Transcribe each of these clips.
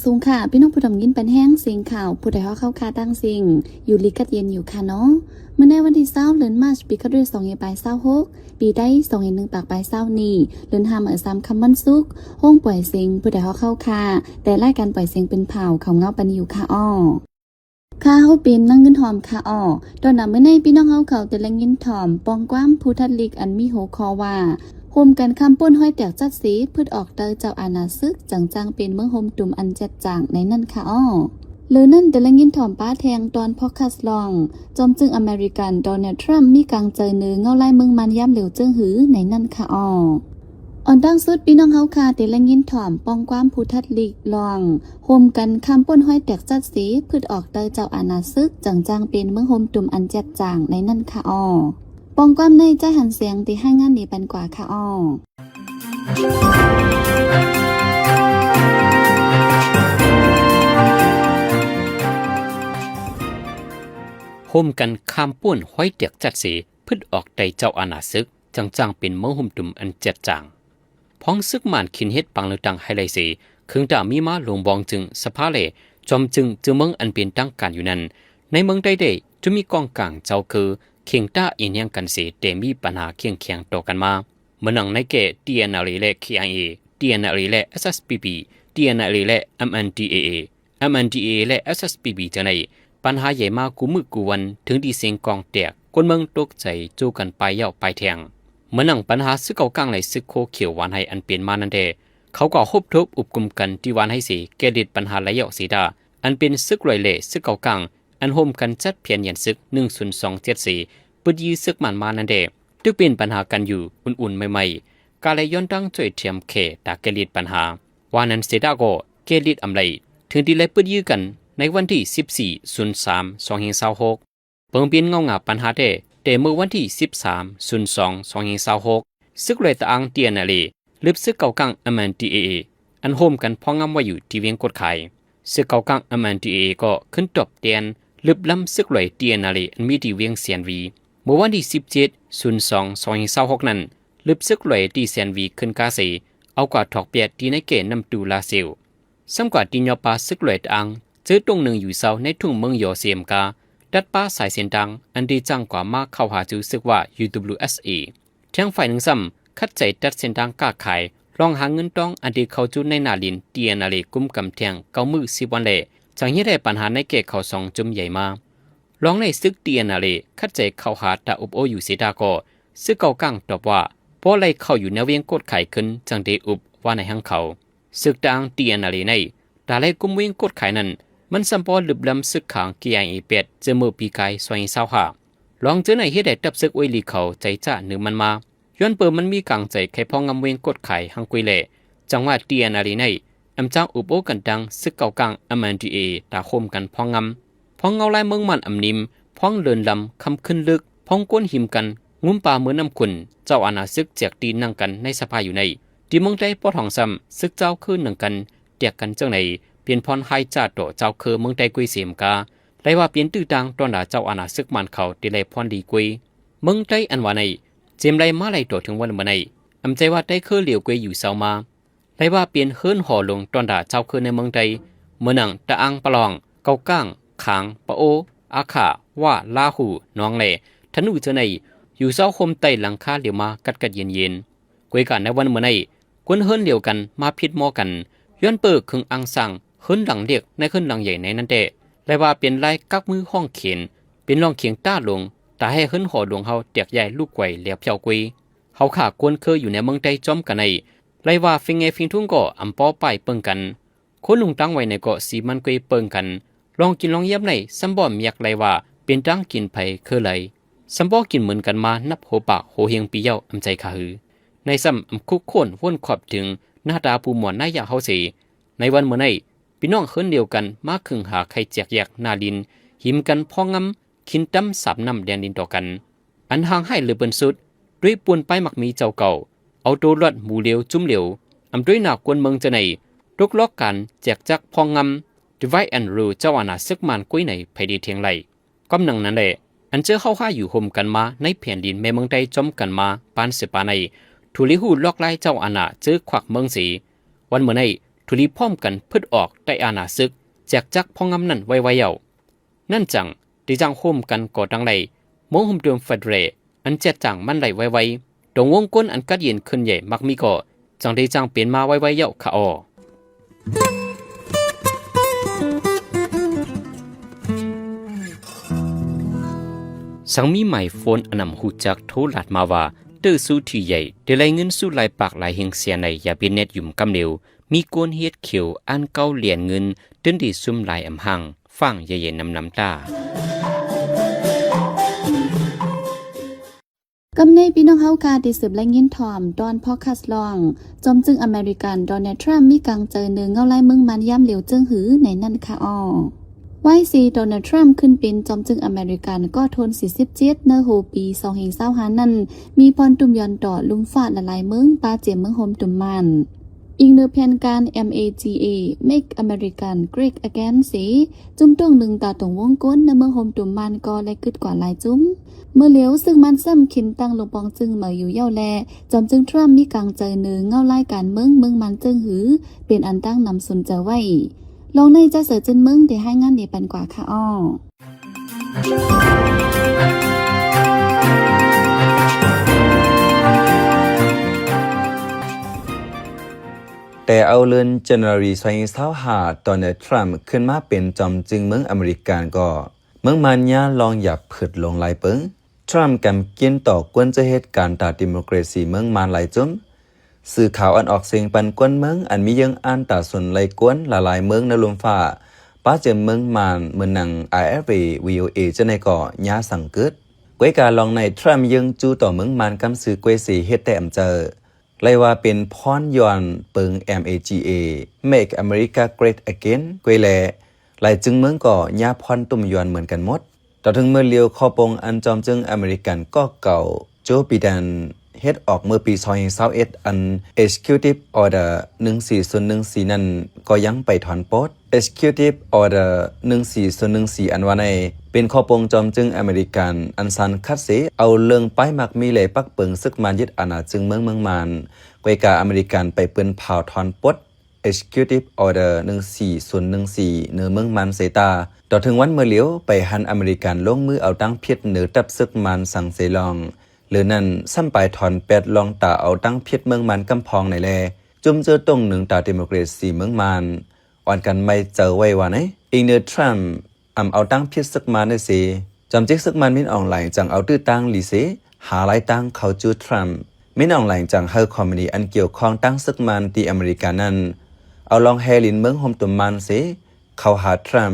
ສູງຄ່າ ພີ່ນ້ອງຜູ້ດຳຍິນປັນແຮງ ສຽງຂ່າວ ຜູ້ໃດຮອດເຂົ້າຄ່າຕັ້ງເສັງ ຢູ່ດີກັດເຢັນຢູ່ຄ່າເນາະ. ມື້ໃນວັນທີຊາວ ເດືອນມາດ ປີຄະດວຍ ສອງພັນປາຍຊາວຫົກ ປີໄທ ສອງພັນໜຶ່ງປາຍຊາວນີ້ ເດືອນຫ້າມາສາມຄ່ຳວັນສຸກ ໂຮງປ່ອຍເສັງ ຜູ້ໃດຮອດເຂົ້າຄ່າ ແຕ່ລາຍການປ່ອຍເສັງເປັນຜາວ ເຂົ້າເງົາປັນຢູ່ຄ່າອ້ອ. ຂ້າເຮົາເປັນນາງເງິນຫອມຄ່າອ້ອ. ຕອນໜ້າມື້ໃນ ພີ່ນ້ອງເຮົາເຂົາແຕ່ລະຍິນຖ່ອມ ປ່ອງຄວາມພູທັດລິກ ອັນມີຫົວຂໍ້ວ່າ ໂຮມກັນຂ້າມພົ້ນຮອຍແຕກຈັດເສ ພຶດອອກໄຕເຈົ້າອານາຊຶກ ຈັ່ງຈ້າງເປັນເມືອງໂຮມຕຸມອັນແຈດຈ້າງໃນນັ້ນຄ່າອ້ອ. ເລີນັ້ນແຕ່ລະຍິນຖ່ອມປາແທງຕອນພອດຄາສລອງ ຈອມຈຶ່ງອາເມລິກັນ ໂດນັລ ທຣຳ ມີກາງໃຈເໜີເງົາລາຍເມືອງມ່ານຍາມຫຼຽວເຈີງຫື ໃນນັ້ນຄ່າອ້ອ. ອອນທ້າຍສຸດ ພີ່ນ້ອງເຮົາຂ້າແຕ່ລະຍິນຖ່ອມ ປ່ອງຄວາມພູທັດລິກລອງ ໂຮມກັນຂ້າມພົ້ນຮອຍແຕກຈັດເສ ພຶດອອກໄຕເຈົ້າອານາຊຶກ ຈັ່ງຈ້າງເປັນເມືອງໂຮມຕຸມອັນແຈດຈ້າງໃນນັ້ນຄ່າອ້ອ. ປ່ອງຄວາມໃນ ຈ້າຍຫັນແສງ ໄດ້ຮາຍງານນີ້ປັນກວ່າຄ່າອ້ອ. ໂຮມກັນຂ້າມພົ້ນຮອຍແຕກຈັດເສ ພຶດອອກໄຕເຈົ້າອານາຊຶກ ຈັ່ງຈ້າງເປັນເມືອງໂຮມຕຸມອັນແຈດຈ້າງ. ພອງຊຶກມ່ານເຂັນເຮັດປາງເລືອກຕັ້ງໄຮໄລເສ ເຄິ່ງຕາມີມາລົງບອງຈຶ່ງສະພາ ແລະ ຈອມຈຶ່ງເຈົ້າເມືອງອັນເປັນທາງການຢູ່ນັ້ນ ໃນເມືອງໄທໄດ້ ຈຸມີກອງກາງເຈົ້າຄື ເຄັ່ງຕ້າເອັນແຮງກັນເສ ແຕ່ມີບັນຫາເຄັ່ງແຂງຕໍ່ກັນມາ ເໝືອນໜັງໃນແກ່ TNLA ແລະ KIA, TNLA ແລະ SSPP, TNLA ແລະ MNDAA, MNDAA ແລະ SSPP ຈັ່ງໃດ ບັນຫາໃຫຍ່ມາຄູ່ມື້ຄູ່ວັນ ເຖິງທີ່ສຽງກອງແຕກ ຄົນເມືອງຕົກໃຈ ໂຈກັນປາຍຢາວປາຍແທງ. ເໝືອນໜັງບັນຫາຊຶກເກົາກາງ ແລະ ຊຶກໂຄຂຽວຫວານໄຮ ອັນເປັນມານັ້ນແດ່ ເຂົາກໍຮົບທົບອຸບກຸມກັນທີ່ຫວານໄຮເສ ແກ້ລິດບັນຫາໄລຍະເສດາ ອັນເປັນຊຶກລອຍແລະຊຶກເກົາກາງ ອັນໂຮມກັນຈັດແຜນຍານຊຶກ ໜຶ່ງສູນສອງເຈັດເສ ປຶດຢື້ຊຶກມ່ານມານັ້ນແດ່ ຕຶກເປັນບັນຫາກັນຢູ່ອຸ່ນໆໃໝ່ໆ ກະໄລຍ້ອນຕັ້ງຊ່ວຍແຖມແຂຕາແກ້ລິດບັນຫາ ວ່ານັ້ນເສດາກໍແກ້ລິດອຳໄລ ເຖິງທີ່ໄລປຶດຢື້ກັນໃນວັນທີສິບສີ່ ສູນສາມ ສອງພັນຊາວຫົກ ເບິ່ງເປັນເງົາງາມບັນຫາແທ້ ແຕ່ເມື່ອວັນທີສິບສາມ ສູນສອງ ສອງພັນຊາວຫົກ ຊຶກລອຍຕະອາງ TNLA ລຶບຊຶກເກົາກາງ MNDAA ອັນໂຮມກັນພອງງຳໄວ້ຢູ່ທີ່ວຽງກົດຂາຍ. ຊຶກເກົາກາງ MNDAA ກໍຂຶ້ນຕອບແທນລຶບລຳຊຶກລອຍ TNLA ອັນມີທີ່ວຽງແສນຫວີ. ເມື່ອວັນທີສິບເຈັດ ສູນສອງ ສອງພັນຊາວຫົກນັ້ນ ລຶບຊຶກລອຍທີ່ແສນຫວີຂຶ້ນກາເສ ເອົາກວ່າຖອກແປດທີ່ໃນແກ່ນ້ຳຕູ້ລາເຊວ. ສ່ຳກວ່າທີ່ຍໍປາຊຶກລອຍຕະອາງ ເຈີຕົງໜຶ່ງຢູ່ເຊົາໃນທົ່ງເມືອງຢໍເຊມກາ ຕັດປະສາຍເສັ້ນທາງ ອັນທີ່ຈ້າງກວ່າມາເຂົ້າຫາຊື່ຊຶກວ່າ UWSA. ແທງຝ່າຍໜຶ່ງຊ້ຳ ຂັດໃຈຕັດເສັ້ນທາງຄ້າຂາຍ ລ່ອງຫາເງິນທອງ ອັນທີ່ເຂົ້າຈຸໃນໜ້າດິນ TNLA ກຸມກຳແທງເກົ້າມື້ສິບວັນແລະ ຈັ່ງເຮັດໃຫ້ບັນຫາໃນແກ່ເຂົ້າສອງຈຸ່ມໃຫຍ່ມາ. ລອງໃນຊຶກ TNLA ຂັດໃຈເຂົ້າຫາຕາອຸບໂອ້ຢູ່ເສດາກໍ ຊຶກເກົາກາງຕອບວ່າ ບໍ່ໄດ້ເຂົ້າຢູ່ແນວວຽງກົດຂາຍຂຶ້ນ ຈັ່ງໄດ້ອຸບ ວ່າໃນຫາງເຂົາ. ຊຶກຕະອາງ TNLA ໃນ ຕາໄລ່ກຸມວຽງກົດຂາຍນັ້ນ ມັນສ່ຳບໍ່ລຶບລຳຊຶກຂາງ KIA ແປດ ເຈີເມື່ອປີກາຍ ສອງພັນຊາວຫ້າ. ລອງເຈີໃນເຮັດໃຫ້ທັບຊຶກໂອຍຫຼີເຂົາໃຈຈ້າເໜືອມັນມາ ຍ້ອນເປີມັນມີກາງໃຈໄຄພອງງຳວຽງກົດຂາຍຫາງກຸຍແລ ຈັ່ງວ່າ TNLA ໃນ ອຳຈາງອຸບໂອ້ກັນດັ່ງຊຶກເກົາກາງ MNDAA ຕາໂຮມກັນພອງງຳ ພອງເງົາລາຍເມືອງມ່ານອຳນິມ ພອງເລີນລຳ ຄຳຂຶ້ນເລິກ ພອງກົນຫິມກັນ ງຸມປາເມືອງນ້ຳຂຸນ ເຈົ້າອານາຊຶກແຈກຕີນນັ່ງກັນໃນສະພາຢູ່ໃນ ທີ່ເມືອງໄທປອດຫ້ອງຊ້ຳ ຊຶກເຈົ້າຄືໜັງກັນ ແຕກກັນຈັ່ງໃດ ເປັນພອນຮ້າຍຈ້າຕໍ່ເຈົ້າຄືເມືອງໄທກຸຍເສມກາ ໄດ້ວ່າເປັນຕື້ຕ່າງ ຕ້ອນລາເຈົ້າອານາຊຶກມ່ານເຂົາທີ່ໄດ້ພອນດີກຸຍ. ເມືອງໄທອັນວ່າໃນ ເຈມໄລມາໄລຕໍ່ເຖິງວັນເມື່ອໃນ ອຳໃຈວ່າໄທຄືຫຼຽວກຸຍຢູ່ເຊົາມາ ໄດ້ວ່າເປັນເຮືອນຫໍລົງ ຕ້ອນລາເຈົ້າຄືໃນເມືອງໄທ ເໝືອນໜັງ ຕະອາງ ປະລອງ ເກົາກາງ ຂາງ ປະໂອ ອາຂາ ວ່າ ລາຫູ ໜອງແລ ທະນູເຈີໃນ ຢູ່ເຊົາໂຮມໃຕ້ຫຼັງຄາຫຼຽວມາກັດກັດເຢັນໆ. ກວຍກາໃນວັນເມື່ອໃນ ຄົນເຮືອນລຽວກັນມາຜິດໝໍ້ກັນ ຍ້ອນເປີເຄິ່ງອ່າງສ້າງເຮືອນຫຼັງເລັກໃນເຮືອນຫຼັງໃຫຍ່ໃນນັ້ນແທ້ ໄດ້ວ່າເປັນລາຍກັກມືຫ້ອງເຂນ ເປັນຮ່ອງເຂງຕ້ານລົງ ຕາໃຫ້ເຮືອນຫໍຫຼວງເຮົາແຕກຢ້າຍລູກໄກວແຫຼວພຽວກຸຍ. ເຮົາຂ້າຄົນເຄີຢູ່ໃນເມືອງໄທຈອມກັນໃນ ໄດ້ວ່າເຟັງແງ່ເຟັງທຸງກໍອຳປໍປ້າຍເບິ່ງກັນ ຄົນລຸງຕັ້ງໄວ້ໃນເກາະສີມັນເກຍເບິ່ງກັນ ລອງກິນລອງຢ້ຽມໃນ ຊ້ຳບໍ່ມີຢາກໄລ່ວ່າເປັນຕາງກິນໃຜຄືໄລ ຊ້ຳບໍ່ກິນເໝືອນກັນມານັບໂຫປາກໂຫຮຽງປີແລ້ວ ອຳໃຈຂາຫື ໃນຊ້ຳອຳຄຸກໂຄ້ນວົນຄອບເຖິງໜ້າຕາຜູ້ໝວນນາຍຢາເຮົາເສ. ໃນວັນເມື່ອໃນ ພີ່ນ້ອງເຮືອນດຽວກັນມາຄຶງຫາໄຂ່ແຈກແຍກໜ້າດິນ ຫິມກັນພອງງຳ ກິນຕຳສາບນ້ຳແດນດິນຕໍ່ກັນ ອັນຫ່າງໄຫເຫຼືອເບິ່ນສຸດ ດ້ວຍປ່ວນປ້າຍໝາກມີເຈົ້າເກົ່າ ເອົາໂຕລອດໝູຫຼຽວຈຸ້ມຫຼຽວ ອຳດ້ວຍໜ້າກວນເມືອງເຈີໃນ ຕົກລອກການແຈກຈັກພອງງຳ Divide and Rule ເຈົ້າອານາຊຶກມ່ານກຸຍໃນໃຜດີແທງໄຫຼ. ກຳໜັງນັ້ນແຫຼະ ອັນເຈີເຮົາຫາຢູ່ໂຮມກັນມາໃນແຜ່ນດິນແມ່ເມືອງໄທຈອມກັນມາປານເສືອປາໃນ ທຸເລຫູຫຼອກລາຍເຈົ້າອານາເຈີຂວັກເມືອງເສ. ວັນເມື່ອໃນ ທຸລີພ້ອມກັນເພິດອອກໄດ້ອານາເສິກ ແຈກຈັກພອງງາມນັ້ນໄວໆເອົາ. ນັ້ນຈັ່ງໄດ້ຈ້າງໂຮມກັນກໍ່ຕັ້ງໄດ້ ມົງໂຮມໂດມເຟເດເຣ ອັນແຈດຈ້າງມັນໄດ້ໄວໆ. ຕົງວົງກົ້ນອັນກັດເຢັນຂຶ້ນໃຫຍ່ມັກມີກໍຈັ່ງໄດ້ຈ້າງເປັນມາໄວໆເຍົາະຄະອໍ. ສັງມີໝາຍໂຟນອັນນຳຮູ້ຈັກໂທລາດມາວ່າ ເຕີຊູທີ່ໃຫຍ່ໄດ້ໄລ່ເງິນຊູຫຼາຍປາກຫຼາຍແຫ່ງເສຍໃນຢາບິນເນັດຢູ່ມາກຳເດວ ມີກວນເຮັດຂຽວອ່ານເກົ້າຫຼຽນເງິນ ຕື່ນດີຊຸມຫຼາຍອຳຮັ່ງ ຝາງໃຫຍ່ໆນຳນ້ຳຕາ. ກຳໃນພີ່ນ້ອງເຮົາກະໄດ້ສືບໄດ້ຍິນຖ່ອມຕອນພອດຄາສລອງ ຈອມຈຶ່ງອາເມລິກັນ ໂດນັລ ທຣຳ ມີກາງໃຈເນີເງົາລາຍເມືອງມານຍາມຫຼຽວເຈີງຫື ໃນນັ້ນຄະອໍ. ວາຍເສ ໂດນັລ ທຣຳ ຂຶ້ນເປັນຈອມຈຶ່ງອາເມລິກັນກໍທົນສີ່ສິບເຈັດ ໃນຫົວປີສອງພັນຊາວຫ້ານັ້ນ ມີພອນຕຸ້ມຢອນຕໍ່ລຸ່ມຟ້າຫຼາຍໆເມືອງ ປະຈຳເມືອງໂຮມຕຸ້ມມານ. ອີງເນີແຜນການ ເອັມ ເອ ຈີ ເອ Make America Great Again ເສ ຈຸ້ມຕົງໜຶ່ງຕາຕົງວົງກົ້ນໃນເມືອງໂຮມຕຸ້ມມານກໍໄດ້ກຶດກວ່າຫຼາຍຈຸ້ມ. ເມື່ອຫຼຽວ ເຊິ່ງມັນຊ້ຳເຂັນຕັ້ງລົງປອງຈຶ່ງເໝີຢູ່ເຍົາະແລະ ຈອມຈຶ່ງທຣຳມີກາງໃຈເນີເງົາລາຍການເມືອງເມືອງມານເຈີງຫື ເປັນອັນຕັ້ງນຳສົນໃຈໄວ້. ລອງໃນຈາເສີເຈີນເມືອງໄດ້ລາຍງານໃຫ້ປັນກວ່າຄະອໍ. ແຕ່ເອົາເດືອນ January ສອງພັນຊາວຫ້າ ໂດນັລ ທຣຳ ຂຶ້ນມາເປັນຈອມຈຶ່ງເມືອງອາເມລິກັນກໍ ເມືອງມານຍາລອງຢາບຜືດລົງຫຼາຍເປີງ. ທຣຳກຳກິນຕໍ່ກວນຈະເຮັດການຕາດີໂມເຄຣຊີເມືອງມານຫຼາຍຈຸ້ມ. ສື່ຂ່າວອັນອອກສຽງປັນກວນເມືອງ ອັນມີເຍີ້ງອ່ານຕາສົນໄລ່ກວນຫຼາຍໆເມືອງໃນລຸ່ມຟ້າ ປະຈຳເມືອງມານ ເໝືອນໜັງ ອາ ເອັຟ ເອ ວີ ໂອ ເອ ຈັ່ງໃດກໍຍາສັງກຶດ. ກວຍກາລອງໃນ ທຣຳເຍີ້ງຈູ່ຕໍ່ເມືອງມານກຳຊື່ກວຍເສ ເຮັດແຕ່ອຳເຈີ ໄລ່ວ່າເປັນພອນຍ້ອນເປິງ ເອັມ ເອ ຈີ ເອ Make America Great Again ກວຍແລ ຫຼາຍຈຶ່ງເມືອງກໍຍາພອນຕຸ້ມຍ້ອນເໝືອນກັນໝົດ. ຕໍ່ເຖິງເມື່ອຫຼຽວ ຂໍ້ປົງອັນຈອມຈຶ່ງອາເມລິກັນກໍເກົ່າ ໂຈ ໄບເດັນ ເຮັດອອກເມື່ອປີສອງພັນຊາວເອັດ ອັນ Executive Order ໜຶ່ງສີ່ສູນໜຶ່ງສີ່ນັ້ນ ກໍຍັງໄປຖອນປົດ. Executive Order ໜຶ່ງສີ່ສູນໜຶ່ງສີ່ ອັນວ່າໃນ ເປັນຂໍ້ປົງຈອມຈຶ່ງອາເມລິກັນ ອັນສານຂັດເສ ເອົາເລື່ອງປ້າຍມັກມີ ແລະ ປັກເປິງເສິກມານຍຶດອານາຈຶ່ງເມືອງ ເມືອງມານ. ກວຍກາອາເມລິກັນໄປປືນເຜົາຖອນປົດ Executive Order ໜຶ່ງສີ່ສູນໜຶ່ງສີ່ ເໜີເມືອງມານເສຕາ ຕໍ່ເຖິງວັນເມື່ອຫຼຽວ ໄປຫັນອາເມລິກັນລົງມືເອົາຕັງຜິດເໜີທັບເສິກມານສັງເສລອງ ຫຼືນັ້ນຊ້ຳປາຍຖອນແປດລອງຕາເອົາຕັງຜິດເມືອງມານກຳພອງໃນແລ ຈຸ້ມເຈີຕົງໜຶ່ງຕາດີໂມເຄຣຊີເມືອງມານ ອ່ອນກັນໄໝ້ເຈີໄວ້ວ່າໃນ. ອີງເນີ ທຣຳ ອຳເອົາຕັງຜິດເສິກມານໄດ້ເສ ຈອມຈິກເສິກມານ ມິນ ອອງ ໄຫຼງ ຈັ່ງເອົາຕື້ຕາງລີເສ ຫາລາຍຕາງເຂົ້າຈູ້ ທຣຳ. ມິນ ອອງ ໄຫຼງ ຈັ່ງໃຫ້ຄອມພານີອັນກ່ຽວຂ້ອງທາງເສິກມານທີ່ອາເມລິການັ້ນ ເອົາລອງແຮ່ລິນເມືອງໂຮມຕຸ້ມມານເສ ເຂົ້າຫາ ທຣຳ.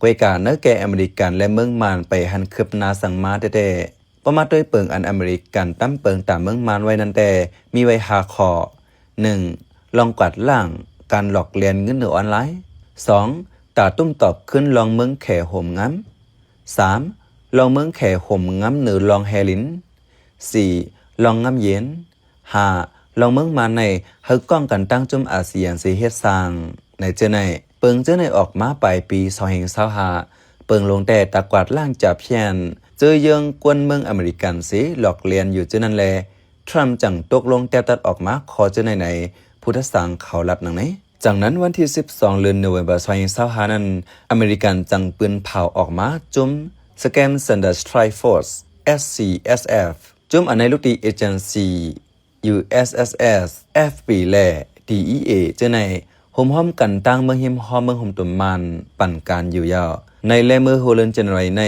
ກວຍກາເນີແກ່ອາເມລິກັນ ແລະ ເມືອງມານໄປຫັ້ນຄືບໜ້າສັງມາແທ້ໆ. ພໍມາດ້ວຍເປິງອັນອາເມລິກັນຕຳເປິງຕາມເມືອງມານໄວ້ນັ້ນແຕ່ ມີໄວ້ຫ້າຂໍ້. ໜຶ່ງ ລອງກວາດລ້າງການຫຼອກລຽນເງິນເໜີອອນລາຍ. ສອງ ຕາຕຸ້ມຕອບຄືນລອງເມືອງແຂໂຮມງາມ. ສາມ ລອງເມືອງແຂໂຮມງາມເໜີລອງແຮ່ລິນ. ສີ່ ລອງງາມເຢັນ. ຫ້າ ລອງເມືອງມານໃນ ເຮີກ້ອງກັນຕັ້ງຈຸ້ມອາຊຽນເສເຮັດສ້າງ ໃນເຈີໃນ. ເປິງເຈີໃນອອກມາປາຍປີສອງພັນຊາວຫ້າ ເປິງລົງແຕ່ຕາກວາດລ້າງຈາພຽນ ເຈີເຍີ້ງກວນເມືອງອາເມລິກັນເສຫຼອກລຽນຢູ່ເຈີນັ້ນແລ ທຣຳຈັ່ງຕົກລົງແຕ້ຕັດອອກມາຂໍ້ເຈີໃນໃນ ຜູ້ທັດສາງເຂົາລັດໜັງໃນ. ຈັ່ງນັ້ນ ວັນທີສິບສອງ ເດືອນໂນເວັມເບີ ສອງພັນຊາວຫ້ານັ້ນ ອາເມລິກັນຈັ່ງປືນເຜົາອອກມາຈຸ້ມ Second Strike Force ເອັສ ຊີ ເອັສ ເອັຟ ຈຸ້ມອັນໃນລູກຕີເອເຈັນຊີ ຢູ ເອັສ ເອັສ ເອັສ ເອັຟ ບີ ແລະ ດີ ອີ ເອ ເຈີໃນ ໂຮມຮ່ວມກັນຕັ້ງເມືອງຮິມຮ່ອມເມືອງໂຮມຕຸ້ມມານ ປັນການຢູ່ຍາວ. ໃນແລມື້ຫົວເດືອນ January ໃນ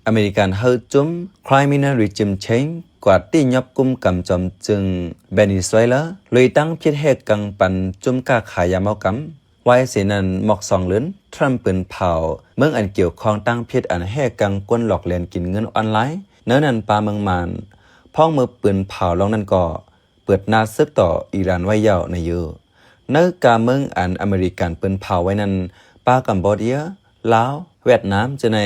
ອາເມລິກັນເຮີຈຸ້ມ Criminal Regime Change ກວາດຕີ້ຍອບກຸມກຳຈອມຈຶ່ງ ເບນີຊູເອລາ ລຸຍຕັ້ງຜິດແຮກກັງປັນຈຸ້ມຄ້າຂາຍຢາເມົາກຳ. ວາຍເສນັ້ນ ໝອກສອງເດືອນ ທຣຳປືນເຜົາເມືອງອັນກ່ຽວຂ້ອງຕັ້ງຜິດອັນແຮກກັງກວນຫຼອກລຽນກິນເງິນອອນລາຍ ເນີນັ້ນປາເມືອງມານ. ພ້ອມເມືອງປືນເຜົາລອງນັ້ນກໍ ເປີດໜ້າເສິກຕໍ່ອີຣານໄວ້ຍາວໃນຢູ່. ເນີກາເມືອງອັນອາເມລິກັນປືນເຜົາໄວ້ນັ້ນ ປາກຳໂບເດຍ, ລາວ, ຫວຽດນາມ ເຈີໃນ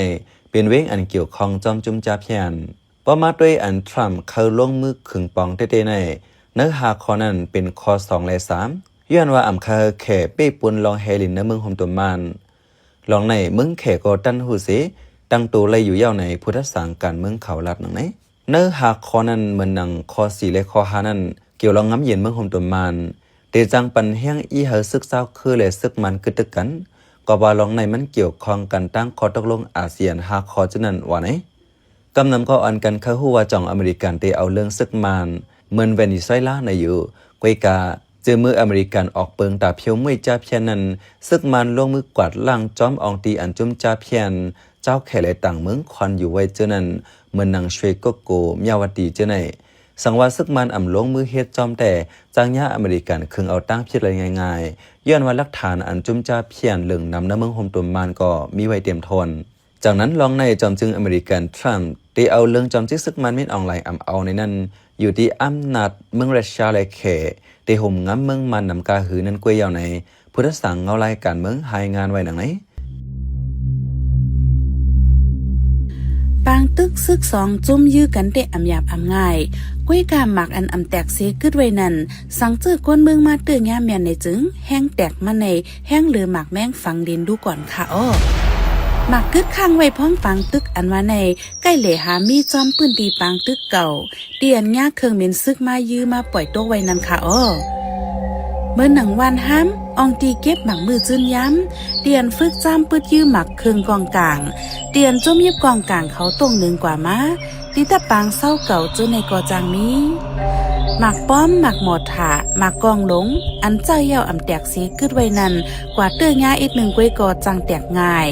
ເປັນເວງອັນກ່ຽວຂ້ອງຈ້ອມຈຸ້ມຈາພຽນ. ພໍມາດ້ວຍອັນທຣຳເຄີຍລົງມືຄຶງປອງເຕໆໃນ ເນີຫ້າຂໍ້ນັ້ນເປັນຂໍ້ສອງ ແລະ ສາມ ຍ້ອນວ່າອຳຄາເຮີແຂເປ້ປຸນລອງແຮ່ລິນໃນເມືອງໂຮມຕຸ້ມມານ. ລອງໃນເມືອງແຂກໍຕັນຫູເສ ຕັ້ງໂຕໄດ້ຢູ່ຍາວໃນ ຜູ້ທັດສາງການເມືອງເຂົາລັດໜັງໃນ. ເນີຫ້າຂໍ້ນັ້ນເໝືອນໜັງຂໍ້ສີ່ ແລະ ຂໍ້ຫ້ານັ້ນ ກ່ຽວລອງງາມເຢັນເມືອງໂຮມຕຸ້ມມານ. ເຕຈັ່ງປັນແຮງອີ່ໃຫ້ເສິກຊາວຄື ແລະ ເສິກມານກຶດຕຶກກັນ, ກໍວ່າລອງໃນມັນກ່ຽວຂ້ອງກັນຕາມຂໍ້ຕົກລົງອາຊຽນຫ້າຂໍ້ຈະນັ້ນວ່າໃນ. ກຳນຳກໍອ່ອນກັນຄະຮູ້ວ່າ ຈ່ອງອາເມລິກັນເຕເອົາເລື່ອງເສິກມານ ເໝືອນເວເນຊູເອລາໃນຢູ່, ກວຍກາ ຈື່ມື້ອາເມລິກັນອອກເປິງຕາພຽວມວຍຈາພຽນນັ້ນ, ເສິກມານລົງມືກວາດລ້າງຈອມອ່ອງຕີອັນຈຸ້ມຈາພຽນ ເຈົ້າແຂ ແລະ ຕ່າງເມືອງຄອນຢູ່ໄວ້ເຈີນັ້ນ, ເໝືອນໜັງຊວຍໂກໂກ ມຍາວະຕີເຈີໃນ. ສັງວ່າເສິກມານອຳລົງມືເຮັດຈອມແຕ່, ຈາກຍາອາເມລິກັນເຄິ່ງເອົາຕາງຜິດໄດ້ງ່າຍໆ, ຍ້ອນວ່າຫຼັກຖານອັນຈຸ້ມຈາພຽນເລື່ອງນຳນຳເມືອງໂຮມຕຸມມານກໍມີໄວ້ເຕັມທົນ. ຈາກນັ້ນລອງໃນຈອມຈຶ່ງອາເມລິກັນ ທຣຳ ໄດ້ເອົາເລື່ອງຈອມຈິກເສິກມານມິນອອງລາຍອຳເອົາໃນນັ້ນ ຢູ່ທີ່ອຳນາດເມືອງຣັດເຊຍ ແລະ ແຂ ໄດ້ໂຮມງຳເມືອງມານນຳກາຫືອນັ້ນກວຍຍາວໃນ. ຜູ້ທັດສາງເງົາລາຍການເມືອງ ຮາຍງານໄວ້ດັ່ງໃນ. ປາງຕຶກເສິກສອງຈຸ້ມຢື້ກັນເຕະອຳຫຍາບອຳງ່າຍ, ກວຍກາໝາກອັນອຳແຕກເສກຶດໄວ້ນັ້ນ, ສັງເຈີ້ກວນເມືອງມາເຕີຍາມແມ່ນໃນຈຶ່ງ ແຮງແຕກມາໃນ ແຮງເຫຼືອໝາກແມງຝັງດິນດູກ່ອນຄະອໍ. ໝາກກຶດຄ້າງໄວ້ພ້ອມປາງຕຶກອັນວ່າໃນ ໃກ້ເຫຼຫາມີຈອມພື້ນທີ່ປາງຕຶກເກົ່າ ທີ່ອັນຍາເຄື່ອງບິນເສິກມາຢື້ມາປ່ອຍຕົກໄວ້ນັ້ນຄະອໍ. ເໝືອນໜັງວານຫ້າມ ອອງຕີເກັບໝາກມືຈືນຍາມ ທີ່ອັນຝຶກຈ້າມປຶດຢື້ມາເຄື່ອງກອງກາງ ທີ່ອັນຈຸ້ມຢິບກອງກາງເຂົາຕົງໜຶ່ງກວ່າມາ ທີ່ຕະປາງເຊົາເກົ່າເຈີໃນກໍຈັ່ງມີ. ໝາກປ້ອມ, ໝາກມໍທາ, ໝາກກອງຫຼົງ ອັນເຈົ້າເຍົ້າອຳແຕກເສກຶດໄວ້ນັ້ນ ກວ່າເຕີຍາອີກໜຶ່ງກວຍກໍຈັ່ງແຕກງ່າຍ.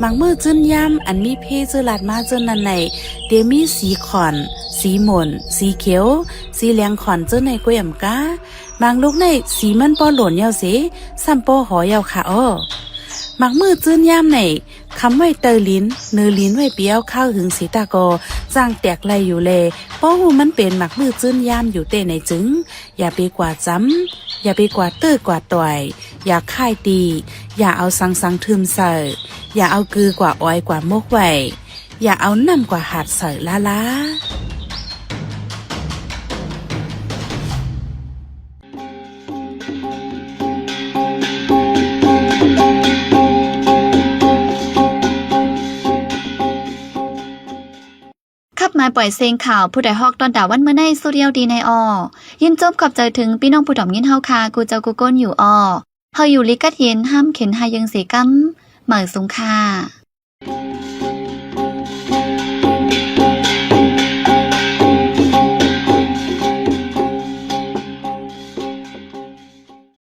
ໝາກມືຈືນຍາມ ອັນມີເພເຈີລາດມາເຈີນັ້ນໃນ ເດມີສີຂອນ, ສີໝົນ, ສີຂຽວ, ສີແຫຼງຂອນເຈີໃນກວຍອຳກາ. ໝາກລູກໃນສີມັນປໍໂຫຼນຍາວເສ ຊ້ຳປໍຫໍຍາວຄະອໍ. ໝາກມືຈືນຍາມໃນ ຄຳໄວ້ເຕີລິນ ເນີລິນໄວ້ປີເອົາຄາວຫຶງສີຕາກໍ ຈ້າງແຕກໄລ່ຢູ່ແລ ບໍ່ຮູ້ມັນເປັນໝາກມືຈືນຍາມຢູ່ເຕໃນຈຶ່ງ ຢ່າໄປກວ່າຈຳ ຢ່າໄປກວ່າເຕີກວ່າຕ່ອຍ ຢ່າຄ້າຍຕີ ຢ່າເອົາສັງສັງທຶ່ມໃສ່ ຢ່າເອົາກືກວ່າອອຍກວ່າມົກໄວ້ ຢ່າເອົານ້ຳກວ່າຫາດໃສ່ລ້າໆ. ຂັບມາປ່ອຍເສັງຂ່າວ ຜູ້ໃດຮອກຕ້ອນດາວັນມື້ໃນ ສຸດຍອດດີໃນອໍ. ຍິນຊົມຂອບໃຈເຖິງພີ່ນ້ອງຜູ້ດອມຍິນເຮົາຄ່າ ກູ່ເຈົ້າກູ່ກົ້ນຢູ່ອໍ. ເຮົາຢູ່ລີກັດເຢັນ ຫ້າມເຂັນຫາຍເຢິງເສກຳ ໝາຍສູງຄ່າ.